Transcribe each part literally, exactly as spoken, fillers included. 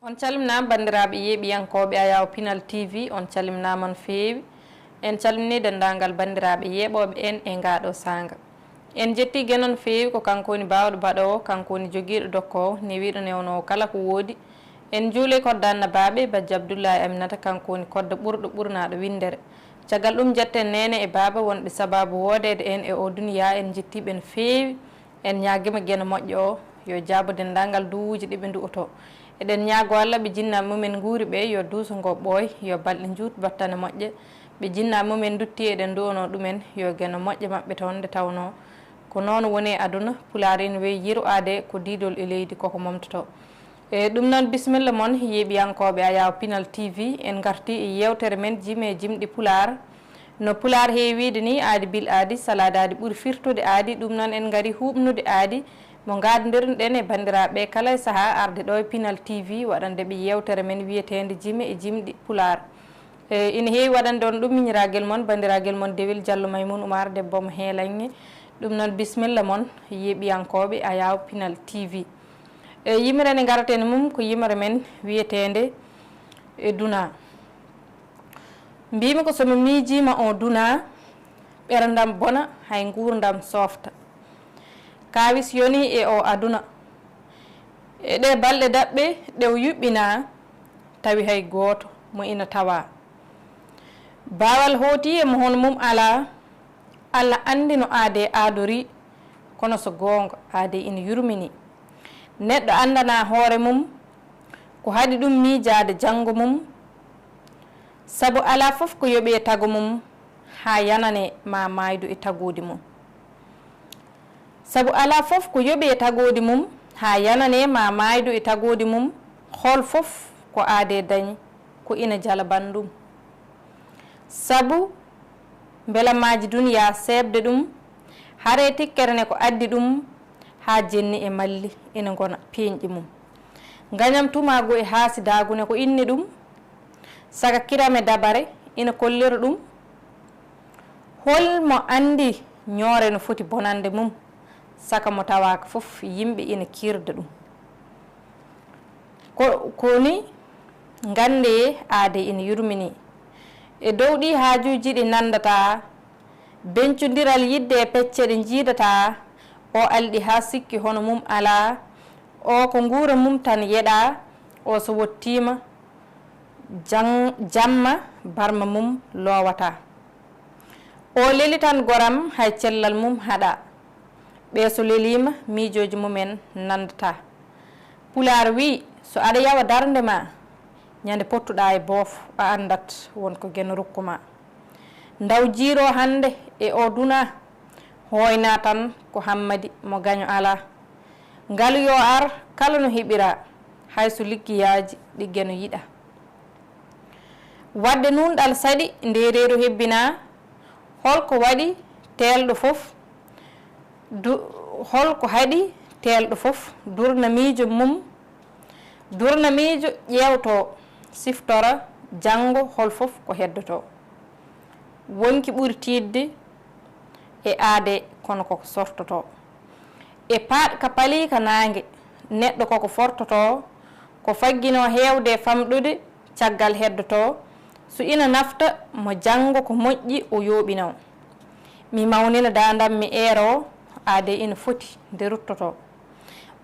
On calminaama, banndiraaɓe yeeɓiyankooɓe Ayaw Pinal T V, on calminaama no feewi. En calminii denndaangal banndiraaɓe yeeɓooɓe en e ngaa ɗoo saanga. En njettii Geno no feewi, ko kanko woni baawɗo baɗoowo, kanko woni jogiiɗo dokkoowo, newiiɗo newnoowo kala ko woodi. En njuulii kodda annabaaɓe, Bajjo Abdullaahi Aminata, kanko woni kodda ɓurɗo ɓurnaaɗo winndere. Caggal ɗum, njetten neene e baaba wonɓe sabaabu woodeede en e oo duniyaa, en njettii ɓe no feewi. En ñaagiima Geno moƴƴo o, yo jaabo denndaangal duwuuji ɗi ɓe nduwotoo. Eɗen ñaagoo Alla ɓe jinnaaɓe mumen nguuri ɓe, yo duuso ngoo ɓooy, yo balɗe njuut battane moƴƴe. Ɓe jinnaaɓe mumen nduttii eɗen nduwonoo ɗumen, yo Geno moƴƴo maɓɓe toon nde tawnoo ko noon woni e aduna. Pulaar ina weyi yiru aade ko diidol e leydi koko momtotoo. E ɗum noon, bisimilla mon, yeeɓiyankooɓe Ayaw Pinal T V, en ngartii e yeewtere men jime e jimɗi Pulaar. No Pulaar heewi wiyde ni, aadi bil aadi, salaade aadi ɓuri firtude aadi. Ɗum noon, en ngarii huuɓnude aadi mo ngaadondirno-ɗen e banndiraaɓe kala e sahaa arde ɗo e Pinal T V waɗande ɓe yeewtere men wiyeteende Jime e Jimɗi Pulaar. E, ina heewi waɗande on ɗum miñiraagel mon, banndiraagal mon Dewel Jallo Maymuun Umaar, debbo mo Heelaŋŋe. Ɗum noon, bisimilla mon, yeeɓiyankooɓe Ayaw Pinal T V. E, yimre nde ngaraten e mum ko yimre men wiyeteende e Dunaa. Mbiimi ko so mi miijiima oo dunaa, ɓerndam bona, hay nguurndam soofta. Kaawis yonii e oo aduna. E ɗee balɗe daɓɓe ɗe o yuɓɓinaa, tawi hay gooto mo ina tawaa. Baawal hootii e mo hono mum alaa. Alla anndi no aadee aadorii, kono so goonga, aadee ina yurminii. Neɗɗo anndanaa hoore mum, ko haɗi ɗum miijaade janngo mum. Sabu alaa fof ko yoɓi e tago mum, haa yanane maa maaydu e tagoodi mum. Sabu alaa fof ko yoɓi e tagoodi mum, haa yanane maa maaydu e tagoodi mum, hol fof ko aadee dañi, ko ina jala banndum. Sabu mbelamaaji duniyaa seeɓde ɗum, haree tikkere ne ko addi ɗum, haa jenni e malli ina ngona peeñɗi mum. Ngañam tumaagu e haasidaagu ne ko inni ɗum, saka kiram e dabare ina kollira ɗum. Hol mo anndi ñoore no foti bonande mum, saka mo tawaaka fof yimɓe ina kiirda ɗum? Ko, ko ni, nganndee aadee ina yurminii. E dow ɗii haajuuji ɗi nanndataa, beñcondiral yiɗde e pecce ɗe njiidataa, o alɗi haa sikki hono mum alaa, o ko nguura mum tan yeɗaa, o so wottiima, jam-, jamma barma mum loowataa. O leli tan goram, hay cellal mum haɗaa. Ɓee so leliima, miijooji mumen nanndataa. Pulaar wii, so aɗa yawa darnde maa, ñande pottuɗaa e boofo, a anndat won ko Geno rokku maa. Ndaw jiiroo hannde e oo dunaa, hooynaa tan ko hammadi mo gaño alaa. Ngalu yo ar, kala no heɓiraa, hay so liggiyaaji ɗi Geno yiɗaa. Waɗde nuunɗal saɗi, ndeereeru hebbinaa, hol ko waɗi teelɗo fof, du-, hol ko haɗi teelɗo fof, durna miijo mum, durna miijo ƴeewtoo, siftora janngo hol fof ko heddotoo. Wonki ɓuri tiiɗde e aadee, kono koko sortotoo. E paaɗka paliika naange, neɗɗo koko fortotoo, ko fagginoo heewde e famɗude, caggal heddotoo, so ina nafta mo janngo ko moƴƴi o yooɓinoo. Mi mawnina daandam mi eeroo, aadee ina foti nde ruttotoo.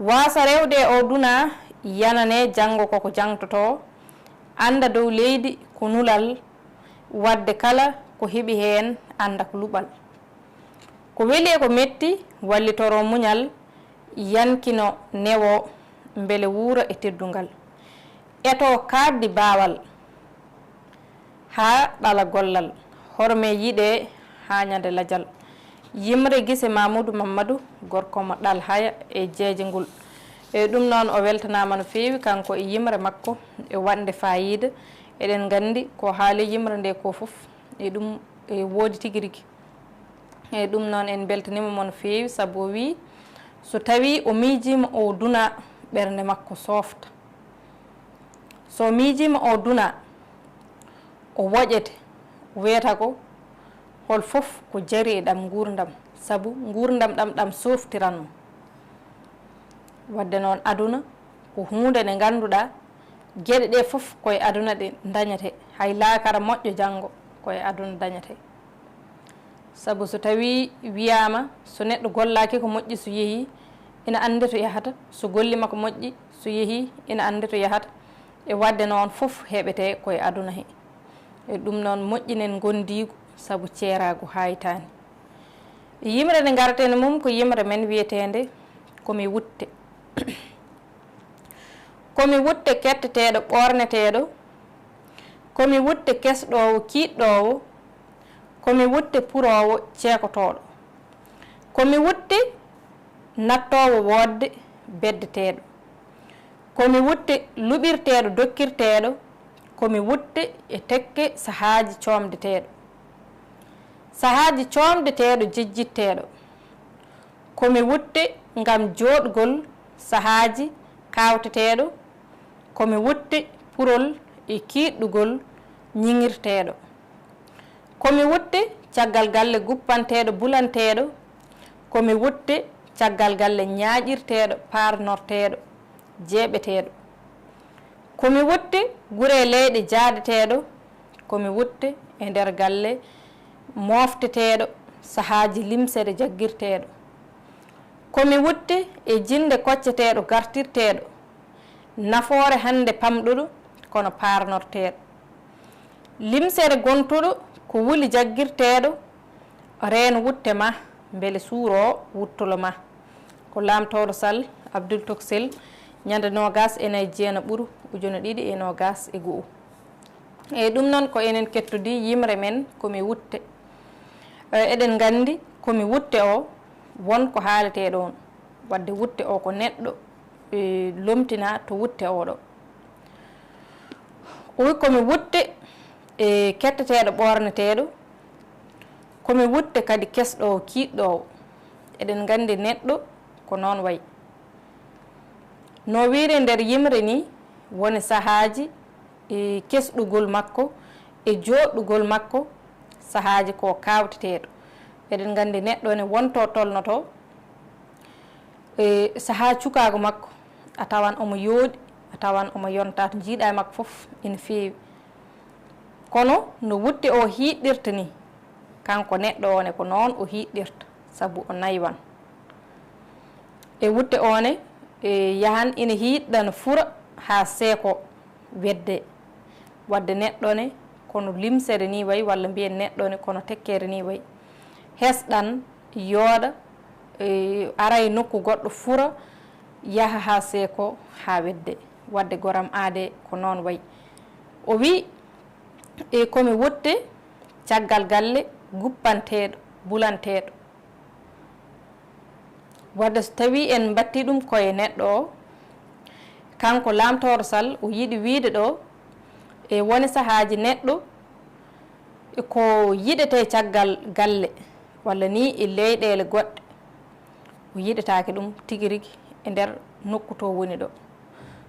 Waasa rewde e oo dunaa, yananee janngo koko jangtotoo, annda dow leydi ko nulal, waɗde kala ko heɓi heen annda ko luɓal. Ko weli e ko metti, wallitoroo muñal, yankino newoo, mbele wuura e teddungal. Etoo kaaɗdi baawal, haa ɗala gollal, hormee yiɗee haa ñande lajal. Yimre gise Mamuudu Mammadu, gorko mo Ɗal Haya e Jeeje ngol. E ɗum noon, o weltanaama no feewi, kanko e yimre makko, e waɗnde faayiida. Eɗen nganndi ko haali yimre nde ko fof, e ɗum e woodi tigi rigi. E ɗum noon, en mbeltaniima mo no feewi, sabu o wii, so tawii o miijiima oo dunaa, ɓernde makko soofta. So miijiima oo dunaa, o woƴete, wiyata ko hol fof ko jari e ɗam nguurndam, sabu nguurndam ɗam, ɗam sooftiran mo. Waɗde noon, aduna ko huunde nde ngannduɗaa Geɗe ɗe fof ko e aduna ɗe dañate, hay laakara moƴƴo janngo ko e aduna dañate. Sabu so tawi wiyama so neɗɗo gollaki ko moƴƴi so yeehi ina anndi to yahata, so gollima ko moƴƴi so yeehi ina anndi to yahata. E wadde noon fof heɓete ko e aduna he. E ɗum noon moƴƴinen gondiigu sabu ceeraagu haytaani. Yimre nde ngarten e mum ko yimre men wiyetende Ko mi wutte. Ko mi wutte ketteteeɗo ɓoorneteeɗo. Ko mi wutte kesɗoowo kiiɗɗoowo. Ko mi wutte puroowo ceekotooɗo. Ko mi wutte nattoowo woodde beddeteeɗo. Ko mi wutte luɓirteeɗo dokkirteeɗo. Ko mi wutte e tekke sahaaji coomdeteeɗo. Sahaaji coomdeteeɗo jejjitteeɗo. Ko mi wutte ngam jooɗgol sahaaji kaawteteeɗo. Ko mi wutte purol e kiiɗɗugol ñiŋirteeɗo. Ko mi wutte caggal galle guppanteeɗo bulanteeɗo. Ko mi wutte caggal galle ñaaƴirteeɗo paarnorteeɗo jeeɓeteeɗo. Ko mi wutte gure leyɗe jaadeteeɗo. Ko mi wutte e nder galle moofteteeɗo sahaaji limsere jaggirteeɗo. Ko mi wutte e jinnde kocceteeɗo gartirteeɗo. Nafoore hannde pamɗuɗo kono paarnorteeɗo. Limsere gontuɗo ko wuli jaggirteeɗo. Reen wutte ma mbele suuro wuttolo ma. Ko Laamtooɗo Sall Abdul Toksel ñande noogas e nayi jeena ɓuru ujuna ɗiɗi e noogas e go'o. Eyi ɗum noon ko enen kettodi yimre men ko mi wutte. E, eɗen nganndi ko mi wutte o won ko haalete ɗoon. Wadde wutte o ko neɗɗo e, lomtina to wutte oɗo. O wi ko mi wutte e ketteteeɗo ɓoorneteeɗo. Ko mi wutte kadi kesɗoowo kiiɗɗoowo. Eɗen nganndi neɗɗo ko noon wayi. No wiiri nder yimre ni woni sahaaji e kesɗugol makko e jooɗɗugol makko sahaaji ko kaawteteeɗo. Eɗen nganndi neɗɗo ne wonto tolnoto e sahaa cukaagu makko a tawan omo yooɗi a tawan omo yonta to jiiɗa e makko fof ina feewi. Kono no wutte o hiiɗɗirta ni kanko neɗɗo o ne ko noon o hiiɗɗirta sabu o naywan. E wutte o ne e yahan ina hiiɗɗa no fura haa seeko wedde. Wadde neɗɗo ne kono limsere ni wayi walla mbiyen neɗɗo ne kono tekkere ni wayi. Hesɗan yooɗa e, ara e nokku goɗɗo fura yaha haa seeko haa wedde. Wadde goram aade ko noon wayi. O wi e ko mi wutte caggal galle guppanteeɗo bulanteeɗo. Wadde so tawi en mbatti ɗum koye neɗɗo o kanko Laamtooɗo Sall o yiɗi wiide ɗo e wone sahaaji neɗɗo ko yiɗete caggal galle walla ni e leyɗeele goɗɗe. O yiɗetaake ɗum tigi rigi e nder nokku to woni ɗo.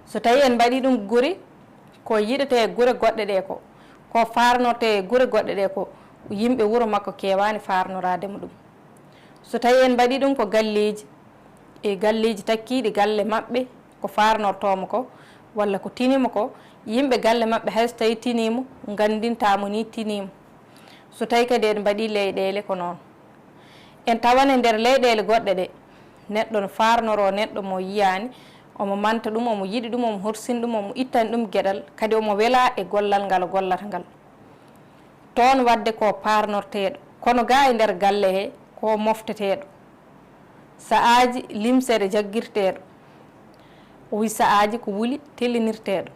So tawi en mbaɗi ɗum gure ko yiɗete gure goɗɗe ɗe ko ko farnorte gure goɗɗe ɗe ko yimɓe wuro makko keewani farnoraade mo ɗum. So tawi en mbaɗi ɗum ko galleeji e galleeji takkiiɗi galle maɓɓe ko farnortoomo ko walla ko tinimo ko yimɓe galle maɓɓe hay so tawi tinimo nganndintaamo ni tinimo. So tawi kadi en mbaɗi leyɗeele ko noon. En tawan e nder leyɗeele goɗɗe ɗe neɗɗo no farnoroo neɗɗo mo yiyaani omo manta ɗum omo yiɗi ɗum omo horsini ɗum omo ittani ɗum geɗal kadi omo welaa e gollal ngal o gollata ngal. Toon wadde ko parnorteeɗo kono gaa e nder galle he ko mofteteeɗo. Sa'aaji limsere jaggirteeɗo. O wi sa'aaji ko wuli tellinirteeɗo.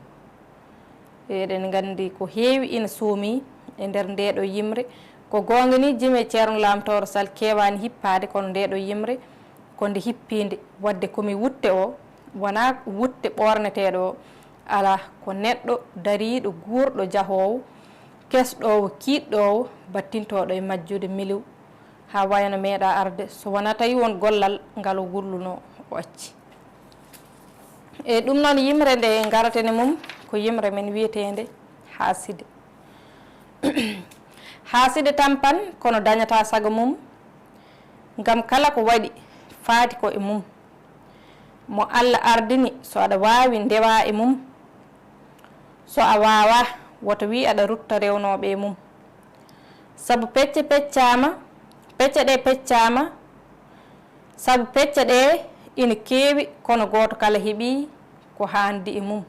Eɗen nganndi ko heewi ina soomi e nder ndeeɗo yimre. Ko goonga ni jime Ceerno Laamtooro Sal keewaani hippaade kono ndeeɗo yimre ko nde hippiinde. Wadde ko mi wutte o wonaa wutte ɓoorneteeɗo o. Alaa, ko neɗɗo dariiɗo guurɗo jahoowo kesɗoowo kiiɗɗoowo battintooɗo e majjude melew haa wayano meeɗa arde so wonaa tawi won gollal ngal o wurlunoo o acci. E ɗum noon yimre nde ngaraten e mum ko yimre men wiyeteende haaside. Haaside tampan kono dañata sago mum ngam kala ko waɗi faati ko e mum. Mo Alla ardini so aɗa waawi ndewa e mum So a waawaa, woto wii aɗa rutta rewnooɓe e mum. Sabu pecce peccaama, pecce ɗe peccaama, sabu pecce ɗe ina keewi, kono gooto kala heɓii ko haandi e mum.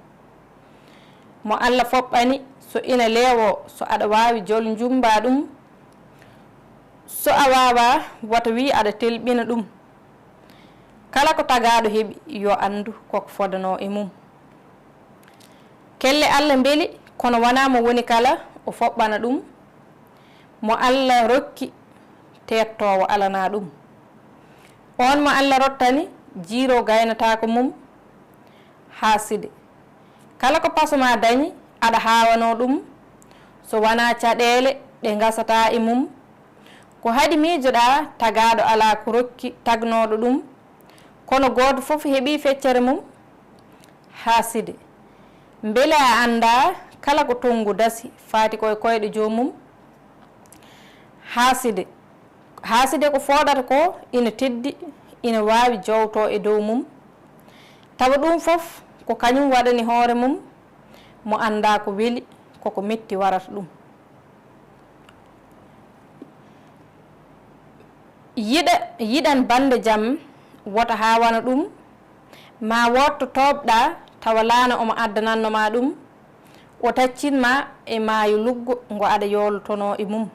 Mo Alla foɓɓani, so ina leewoo, so aɗa waawi jol njumbaa ɗum, so a waawaa, woto wii aɗa telɓina ɗum. Kala ko tagaaɗo heɓi, yo anndu koko fodanoo e mum. Kelle Alla mbeli, kono wonaa mo woni kala o foɓɓana ɗum. Mo Alla rokki, teettoowo alanaa ɗum. Oon mo Alla rottani, jiiro gaynataako mum. Haaside, kala ko paso maa dañi, aɗa haawanoo ɗum, so wonaa caɗeele ɗe ngasataa e mum. Ko haɗi miijoɗaa tagaaɗo alaa ko rokki tagnooɗo ɗum, kono gooto fof heɓii feccere mum? Haaside, mbele a anndaa kala ko tonngu dasi faati ko e koyɗe joomum? Haaside, haaside ko fooɗata ko ina teddi, ina waawi jowtoo e dow mum, tawa ɗum fof ko kañum waɗani hoore mum, mo anndaa ko weli, koko metti warata ɗum. Yiɗa, yiɗan bannde jam, wota haawana ɗum, ma wood to tooɓɗaa, tawa laana omo addananno ma ɗum, o taccin ma e maayo luggo ngo aɗa yoolotonoo e mum.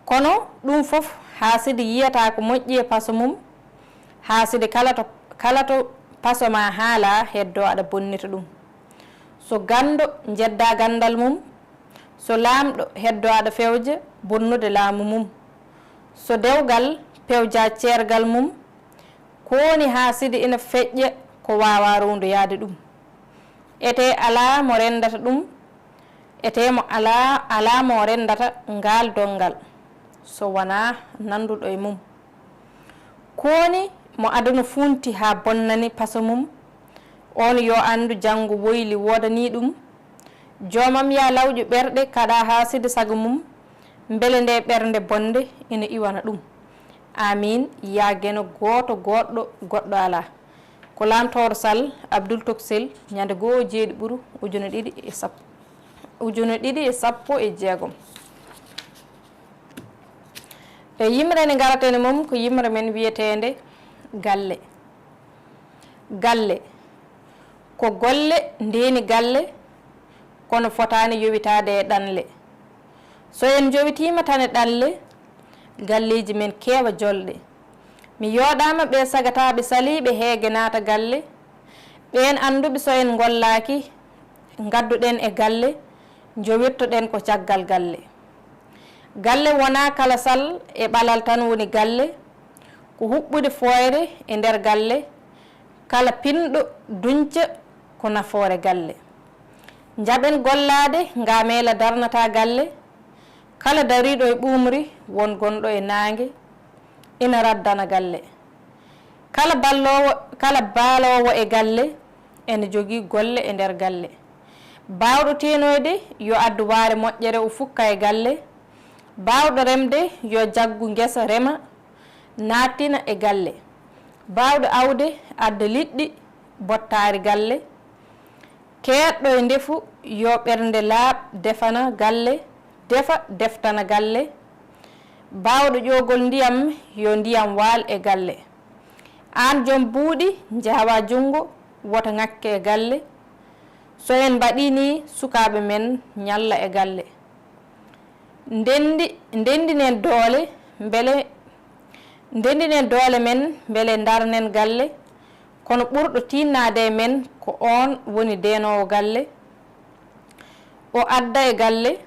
Kono ɗum fof, haasidi yiyata ko moƴƴi e paso mum, haasidi kala to, kala to paso ma haala, heddo aɗa bonnita ɗum. So ganndo, njedda ganndal mum, so laamɗo, heddo aɗa fewja bonnude laamu mum. So dewgal, pewja ceergal mum, ko woni haasidi ina feƴƴa ko waawa rowndoyaade ɗum. Etee alaa mo renndata ɗum, etee mo alaa, alaa mo renndata ngaal donngal, so wonaa nannduɗo e mum. Ko woni mo aduna funti haa bonnani paso mum, oon yo anndu janngo woyli woodanii ɗum. Joomam yaa lawƴu ɓerɗe kaɗa haasidi sago mum, mbele nde ɓernde bonnde ina iwana ɗum. Aamiin, yaa geno gooto goɗɗo, goɗɗo alaa. Ko Laamtooro Sall, Abdul Toksel, ñande goo jeeɗiɓuru, ujune ɗiɗi e sappo, ujune ɗiɗi e sappo e jeegom. E yimre nde ngaraten e mum ko yimre men wiyeteende galle. Galle ko golle ndeeni galle, kono fotaani yowitaade e ɗanle. So en njowitiima tan e ɗanle, galleeji men keewa jolɗe. Mi yooɗaama ɓe sagataaɓe saliiɓe heege naata galle, ɓeen annduɓe so en ngollaaki, ngadduɗen e galle, njowirtoɗen ko caggal galle. Galle wonaa kala sal e ɓalal tan woni galle, ko huɓɓude fooyre e nder galle, kala pinɗo duñca ko nafoore galle. Njaɓen gollaade, ngaameela darnata galle, kala dariiɗo e ɓuumri won gonɗo e naange, ina raddana galle. Kala balloowo, kala baaloowo e galle ene jogii golle e nder galle. Baawɗo teenoyde yo addu waare moƴƴere o fukka e galle. Baawɗo remde yo jaggu ngesa rema naattina e galle. Baawɗo awde adda liɗɗi bottaari galle. Keedɗo e ndefu yo ɓernde laaɓ defana galle, defa deftana galle. Baawɗo ƴoogol ndiyam yo ndiyam waal e galle. Aan joom buuɗi, njaawa junngo, wota ŋakke e galle. So en mbaɗii nii, sukaaɓe men ñalla e galle. Ndenndi, ndenndinen doole, mbele, ndenndinen doole men, mbele ndarnen galle. Kono ɓurɗo tiinnaade e men ko oon woni deenoowo galle, o adda e galle.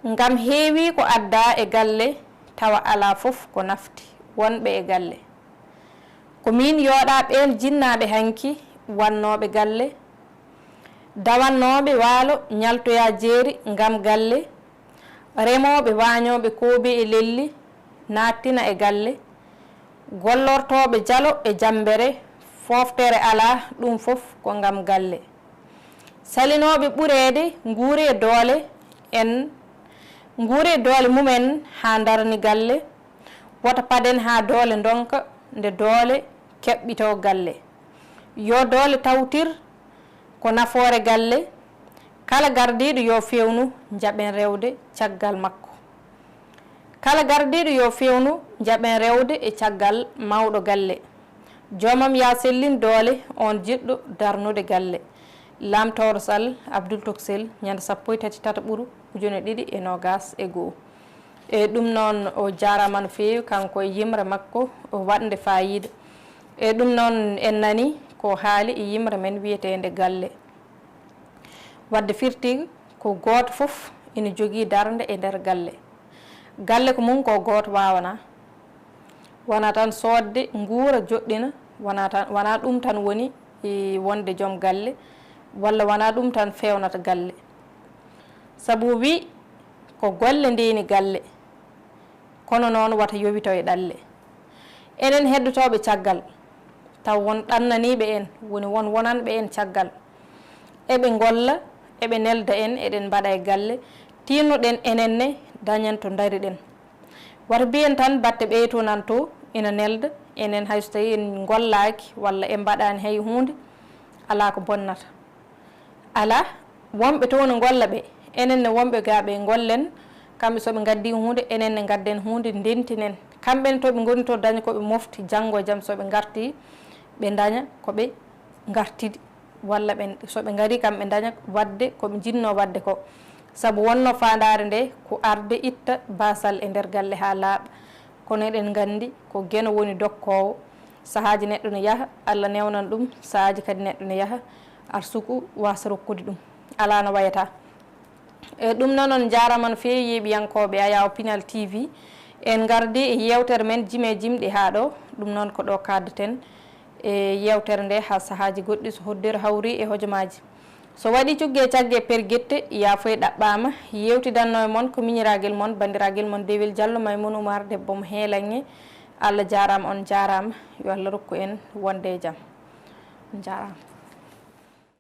Ngam heewii ko addaa e galle, tawa alaa fof ko nafti wonɓe e galle. Ko miin yooɗaa ɓeen jinnaaɓe hanki wannooɓe galle, dawannooɓe waalo ñaltoyaa jeeri ngam galle, remooɓe waañooɓe koobi e lelli naattina e galle, gollortooɓe jalo e jammbere, fooftere alaa, ɗum fof ko ngam galle. Salinooɓe ɓureede, nguuree doole en, nguuree doole mumen haa ndarni galle, wota paden haa doole ndonka nde doole keɓɓitoo galle. Yo doole tawtir ko nafoore galle, Kala gardiiɗo yo fewnu njaɓen rewde caggal makko. Kala gardiiɗo yo fewnu njaɓen rewde e caggal mawɗo galle. Joomam ya sellin doole on jiɗɗo darnude galle. Lamtooro Sall Abdul Toksel, ñande sappo e tati tataɓuru ujune ɗiɗi e noogas e goo. E ɗum noon o jaaraama no feewi kanko e yimre makko waɗnde faayiida. E ɗum noon en nani ko haali e yimre men wiyeteende galle. Wadde firti ko gooto fof ina jogii darnde e nder galle. Galle ko mum ko gooto waawanaa. Wonaa tan soodde nguura joɗɗina, wonaa tan, wonaa ɗum tan woni e wonde joom galle, walla wonaa ɗum tan feewnata galle. Sabu o wii ko golle ndeeni galle, kono noon wata yowito e ɗalle. Enen heddotooɓe caggal, taw won ɗannaniiɓe en, woni won wonanɓe en caggal. Eɓe ngolla, eɓe nelda en, eɗen mbaɗa e galle, tinnoɗen enen ne dañen to ndariɗen. Wata mbiyen tan batte ɓeyto nan to ina nelda, enen hay so tawii en ngollaaki walla en mbaɗaani hay huunde, alaa ko bonnata. Alaa, wonɓe to no ngolla ɓe, enen ne wonɓe gaa ɓe ngollen, kamɓe so ɓe ngaddi huunde, enen ne ngadden huunde, ndentinen. Kamɓe ne to ɓe ngoni to daña ko ɓe mofti, janngo e jam so ɓe ngarti, ɓe daña ko ɓe ngartidi, walla ɓe, so ɓe ngari kam ɓe daña waɗde ko ɓe njinnoo waɗde ko. Sabu wonno faandaare nde ko arde itta baasal e nder galle haa laaɓa. Kono eɗen nganndi ko Geno woni dokkoowo. Sahaaji neɗɗo ne yaha, Allah newnan ɗum, sahaaji kadi neɗɗo ne yaha, arsuku waasa rokkude ɗum. Alaa no wayata. E ɗum noon on njaaraama no feewi yeeɓiyankooɓe Ayaw Pinal T V. En ngardi e yeewtere men Jime Jimɗi haa ɗo. Ɗum noon ko ɗo kaaddeten e yeewtere nde haa sahaaji goɗɗi so hoddere hawri e hojomaaji. So waɗi cugge e cagge pergette, yaafoy ɗaɓɓaama. Yeewtidanno e mon ko miñiraagel mon, banndiraagal mon Dewel Jallo Maymun Umar, debbo mo Heelanŋe. Allah jaaraama, on njaaraama. Yo Allah rokku en wonde e jam. On njaaraama.